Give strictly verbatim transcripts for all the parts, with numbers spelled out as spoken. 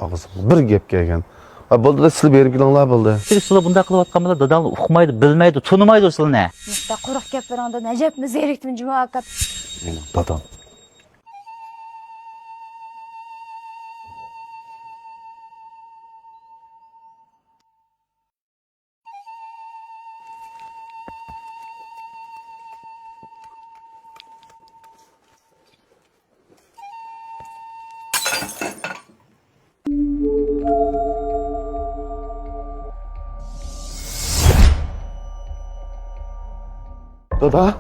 ئاغزىمغا بىر گەپ كەلگەن. ھە، بولدى، سىلە بېرىپ كېلىڭلار، بولدى. سىلە بۇنداق قىلىۋاتقان بىلەن داداڭلار ئۇقمايدۇ، بىلمەيدۇ، تونۇمايدۇ سىلىنى. مۇشۇنداق قۇرۇق گەپلىرىڭدىن ئەجەبمۇ زېرىكتىم جۇمۇ ئاكا. مېنىڭ دادام. دادا؟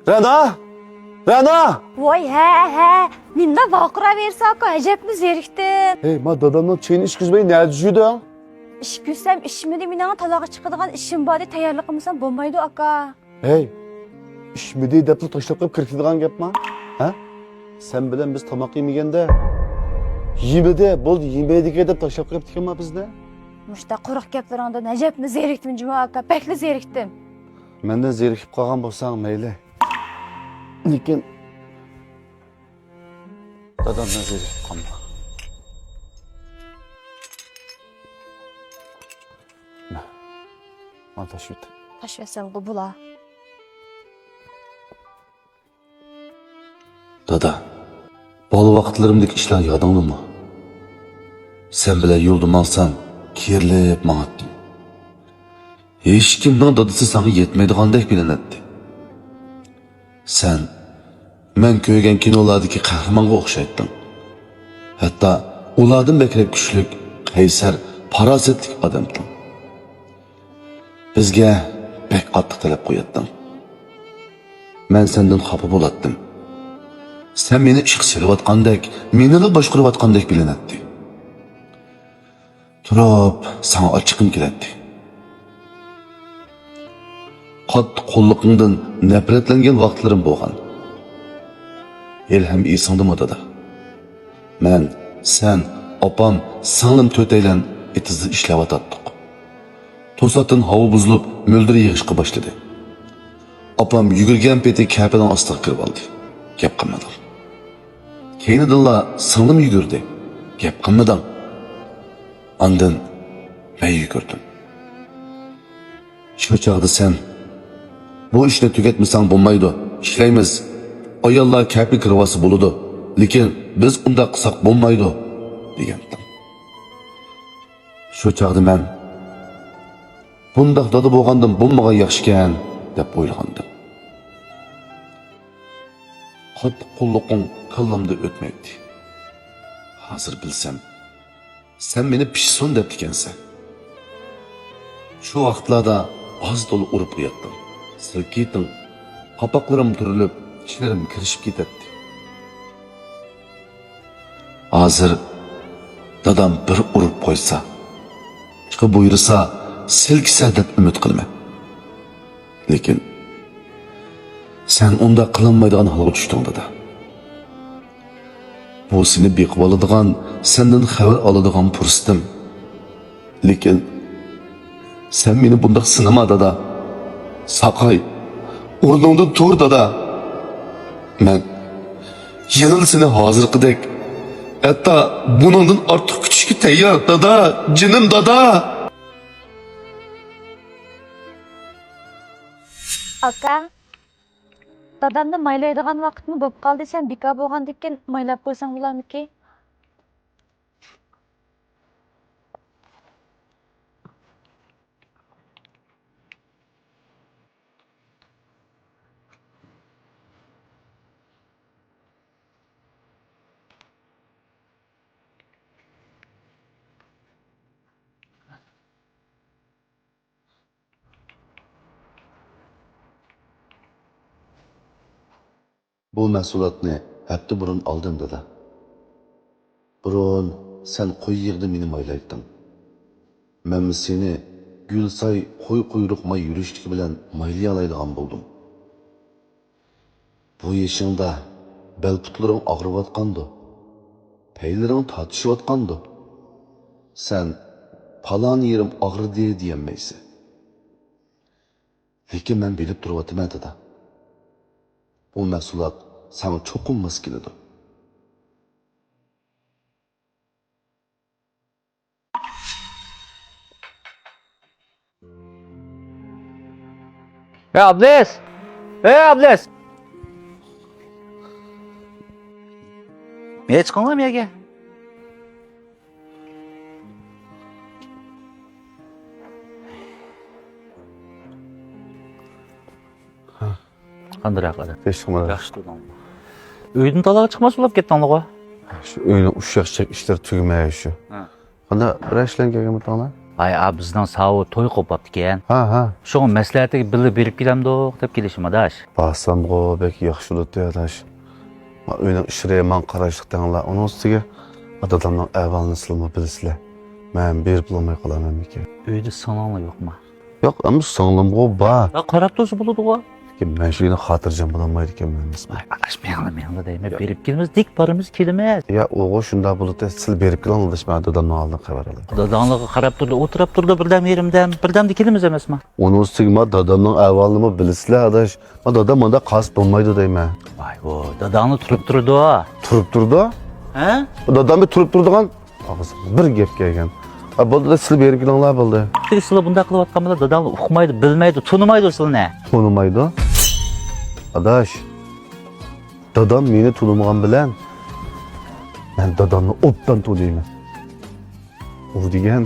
رەنا! رەنا! ۋاي، ھە، ھە. نېمىلا ۋارقىراۋېرىسەنكۇ، ئەجەبمۇ زېرىكتىم. ھەي، ما دادامنىڭ چېيىنى ئىچكۈزمەي نەدە يۈردۈڭ؟ ئىچكۈزسەم ئىچمىدى، مېنىڭ تالاغا چىقىدىغان ئىشىم باردى، تەييارلىق قىلمىسام بولمايدۇ، ئاكا. ھەي، ئىچمىدى دەپلا تاشلاپ قويۇپ كىرىپ كېتىدىغان گەپما؟ ھە؟ سەن بىلەن بىز تاماق يېمىگەندە، يېمىدى، بولدى، يېمەيدىكەن دەپ تاشلاپ قويۇپتىكەنما بىزنى؟ مۇشۇنداق قۇرۇق گەپلىرىڭدىن ئەجەبمۇ زېرىكتىم جۇمۇ ئاكا، بەكلا زېرىكتىم. مەندىن زېرىكىپ قالغان بولساڭ مەيلى. لېكىن دادامدىن زېرىكىپ قالما. مانا تاشلىۋېتىڭ. تاشلىۋەتسەمغۇ بولا. دادا، بالا ۋاقىتلىرىمدىكى ئىشلار يادىڭدىمۇ؟ سەن بىلەن يولدا ماڭسام، كېرىلىپ ماڭاتتىم. ھېچكىمنىڭ دادىسى ساڭا يەتمەيدىغاندەك بىلىنەتتى. سەن مەن كۆرگەن كىنولاردىكى قەھرىمانغا ئوخشايتتىڭ. ھەتتا ئۇلاردىن بەكرەك كۈچلۈك، قەيسەر، پاراسەتلىك ئادەمتىڭ. بىزگە بەك قاتتىق تەلەپ قوياتتىڭ. مەن سەندىن خاپا بولاتتىم. سەن مېنى ئىشقا سېلىۋاتقاندەك، مېنىلا باشقۇرۇۋاتقاندەك بىلىنەتتى. تۇرۇپ ساڭا ئاچچىقىم كېلەتتى. قاتتىق قوللۇقۇڭدىن نەپرەتلەنگەن ۋاقىتلىرىم بولغان. ھېلىھەم ئېسىڭدىمۇ، دادا؟ مەن، سەن، ئاپام، سىڭلىم تۆتەيلەن ئېتىزدا ئىشلەۋاتاتتۇق. توساتتىن ھاۋا بۇزۇلۇپ، مۆلدۈر يېغىشقا باشلىدى. ئاپام يۈگۈرگەن پېتى كەپىنىڭ ئاستىغا كىرىۋالدى. گەپ قىلمىدىڭ. كەينىدىنلا سىڭلىم يۈگۈردى. گەپ قىلمىدىڭ. ئاندىن مەن يۈگۈردۈم. شۇ چاغدا سەن، «بۇ ئىشنى تۈگەتمىسەڭ بولمايدۇ، ئىشلەيمىز. ئاياللار كەپە كىرىۋالسا بولىدۇ، لېكىن بىز ئۇنداق قىلساق بولمايدۇ» دېگەنتىڭ. شۇ چاغدا مەن، «بۇنداق دادا بولغاندىن بولمىغان ياخشىكەن» دەپ ئويلىغانىدىم. قاتتىق قوللۇقۇڭ كاللامدا ئۆتمەيتتى. ھازىر بىلسەم، سەن مېنى پىشسۇن دەپتىكەنسەن. شۇ ۋاقىتلاردا ئاز-تولا ئۇرۇپ قوياتتىڭ. سىلكىيتىڭ، قاپاقلىرىم تۈرۈلۈپ، چىشلىرىم كىرىشىپ كېتەتتى. ھازىر دادام بىر ئۇرۇپ قويسا، ئىشقا بۇيرۇسا، سىلكىسە دەپ ئۈمىد قىلىمەن. لېكىن سەن ئۇنداق قىلالمايدىغان ھالغا چۈشتۈڭ، دادا. بۇ سېنى بېقىۋالىدىغان، سەندىن خەۋەر ئالىدىغان پۇرسىتىم. لېكىن سەن مېنى بۇنداق سىنىما، دادا. ساقاي، ئورنۇڭدىن تۇر، دادا. مەن يەنىلا سېنى ھازىرقىدەك، ھەتتا بۇنىڭدىن ئارتۇق كۈتۈشكە تەييار، دادا، جېنىم دادا. ئاكا، دادامنى مايلايدىغان ۋاقىتمۇ بوپ قالدى، سەن بىكار بولغاندىكىن مايلاپ قويساڭ بولارمىكىن؟ بۇ مەھسۇلاتنى ھەپتە بۇرۇن ئالدىم، دادا. بۇرۇن سەن قوي يېغىدا مېنى مايلايتتىڭ. مەنمۇ سېنى گۈلساي قوي قۇيرۇق ماي يۈرۈشلۈكى بىلەن مايلىيالايدىغان بولدۇم. بۇ يېشىڭدا بەل پۇتلىرىڭ ئاغرىۋاتقاندۇ؟ پەيلىرىڭ تارتىشىۋاتقاندۇ؟ سەن «پالان يېرىم ئاغرىدى» دېيەلمەيسەن. لېكىن مەن بىلىپ تۇرۇۋاتىمەن، دادا. بۇ مەھسۇلات ساڭا چوقۇم ماس كېلىدۇ. ھەي ئابلىز! ھەي ئابلىز! نېمە چىقىڭلار مۇ يەرگە؟ قانداق ئەھۋال؟ ھېچ قىلمىدى. ياخشى تۇردۇڭ. ئۆيدىن تالاغا چىقماس بولۇپ كەتتىڭلىغۇ؟ شۇ ئۆينىڭ ئۇششاق چىشەك ئىشلىرى تۈگىمەي شۇ. ھە. قانداق، بىرەر ئىش بىلەن كەلگەنمىدىڭلار؟ ھاي، ئا، بىزنىڭ ساۋۇ توي قوپۇپتىكەن. ھە، ھە. شۇڭا مەسلىھەتكە بىللە بېرىپ كېلەمدۇق دەپ كېلىشىم، ئاداش. بارسامغۇ بەك ياخشى بولاتتى، ئاداش. ما ئۆينىڭ ئىشلىرى ماڭا قاراشلىق دەڭلا. ئۇنىڭ ئۈستىگە، ما دادامنىڭ ئەھۋالىنى سىلىمۇ بىلىسىلەر. مەن بېرىپ بولالماي قالامەنمىكىن؟ ئۆيدە سىڭلىڭلار يوقما؟ يوق، ئەمما سىڭلىمغۇ بار. ھە، قاراپ تۇرسا بولىدىغۇ. لېكىن مەن شۇ يەرنى خاتىرجەم بولالمايدىكەنمەن، ئەمەسمۇ؟ ۋاي، ئاداش، مېڭىلا، مېڭلا دەيمەن. ياق. بېرىپ كېلىمىز، دىك بارىمىز، كېلىمىز. يا، ئۇغۇ شۇنداق بولىدۇ، سىلە بېرىپ كېلىڭ، ئاداش، مەن دادامنىڭ ئالدىدا خەۋەر ئالاي. داداڭلارغا قاراپ تۇردى، ئولتۇراپ تۇردى، بىردەم يېرىمدەم، بىردەمدە كېلىمىز ئەمەسمۇ؟ ئۇنىڭ ئۈستىگە ما دادامنىڭ ئەھۋالىنىمۇ بىلىسىلەر، ئاداش. ما دادام مانداق قالسا بولمايدۇ دەيمەن. ۋاي، ۋو، داداڭلا تۇرۇپ تۇرىدۇ. تۇرۇپ تۇرىدۇ؟ ھە؟ دادام بىر تۇرۇپ تۇرىدىغان ئاغزىغا بىر گەپ كەلگەن. ھە، بولدى، سىلە بېرىپ كېلىڭلار، بولدى. سىلە بۇنداق قىلىۋاتقان بىلەن داداڭلار ئۇقمايدۇ، بىلمەيدۇ، تونۇمايدۇ سىلىنى. تونۇمايدۇ؟ ئاداش، دادام مېنى تونۇمىغان بىلەن مەن دادامنى ئوبدان تونۇيمەن. ئۇ دېگەن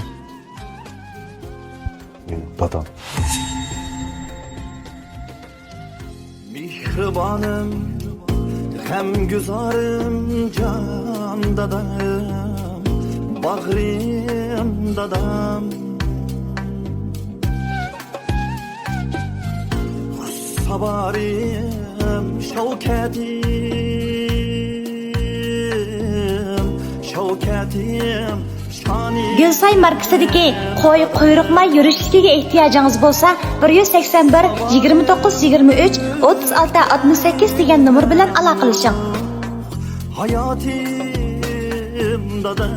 مېنىڭ دادام. مېھرىبانىم، غەمگۈزارىم، جان دادام، باغرىم دادام. ساۋارىم، شەۋكەتىم، شەۋكەتىم، شانىم. گۈلساي ماركىسىدىكى قوي قۇيرۇق ماي يۈرۈشلۈكىگە ئېھتىياجىڭىز بولسا، بىر يۈز سەكسەن بىر، يىگىرمە توققۇز، يىگىرمە ئۈچ، ئوتتۇز ئالتە، ئاتمىش سەككىز دېگەن نومۇر بىلەن ئالاقىلىشىڭ. ھاياتىم دادا.